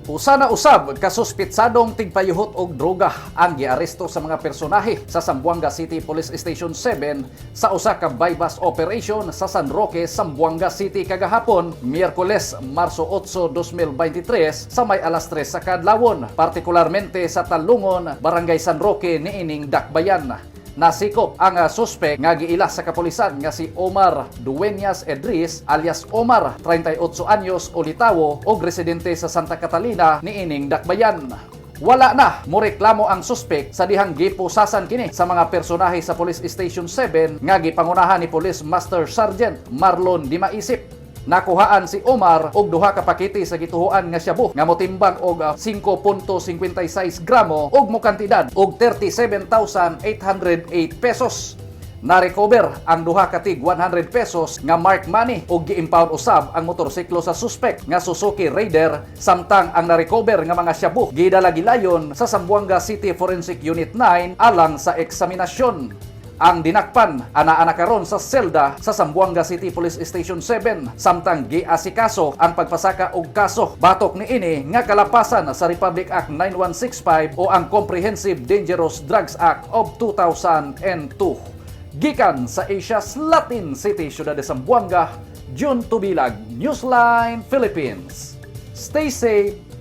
Usa na usab ka suspetsadong tigpayuhot og droga ang giaresto sa mga personahe sa Zamboanga City Police Station 7 sa usa ka buy-bust operation sa San Roque, Zamboanga City kagahapon, Miyerkules, Marso 8, 2023, sa may alas 3 sa kadlawon, partikularmente sa Talungon, Barangay San Roque niining Dakbayan. Nasikop ang suspek nga giila sa kapulisan nga si Omar Dueñas Edris alias Omar, 38 anyos, ulitawo og residente sa Santa Catalina niining Dakbayan. Wala na moreklamo ang suspek sa dihang gipusasan kini sa mga personahe sa Police Station 7 nga gipangunahan ni Police Master Sergeant Marlon Dimaisip. Nakuhaan si Omar og duha ka pakete sa gituhuan nga shabu nga motimbang og 5.56 gramo og mokantidad og 37,808 pesos. Na-recover ang duha ka tig 100 pesos nga mark money ug gi-impound usab ang motorsiklo sa suspect nga Suzuki Raider, samtang ang na-recover nga mga shabu gidala gilayon sa Zamboanga City Forensic Unit 9 alang sa eksaminasyon. Ang dinakpan ana-ana karon sa selda sa Zamboanga City Police Station 7 samtang giasikaso ang pagpasaka og kaso batok niini nga kalapasan sa Republic Act 9165 o ang Comprehensive Dangerous Drugs Act of 2002. Gikan sa Asia's Latin City, Ciudad de Zamboanga, June Tubilag, Newsline Philippines. Stay safe.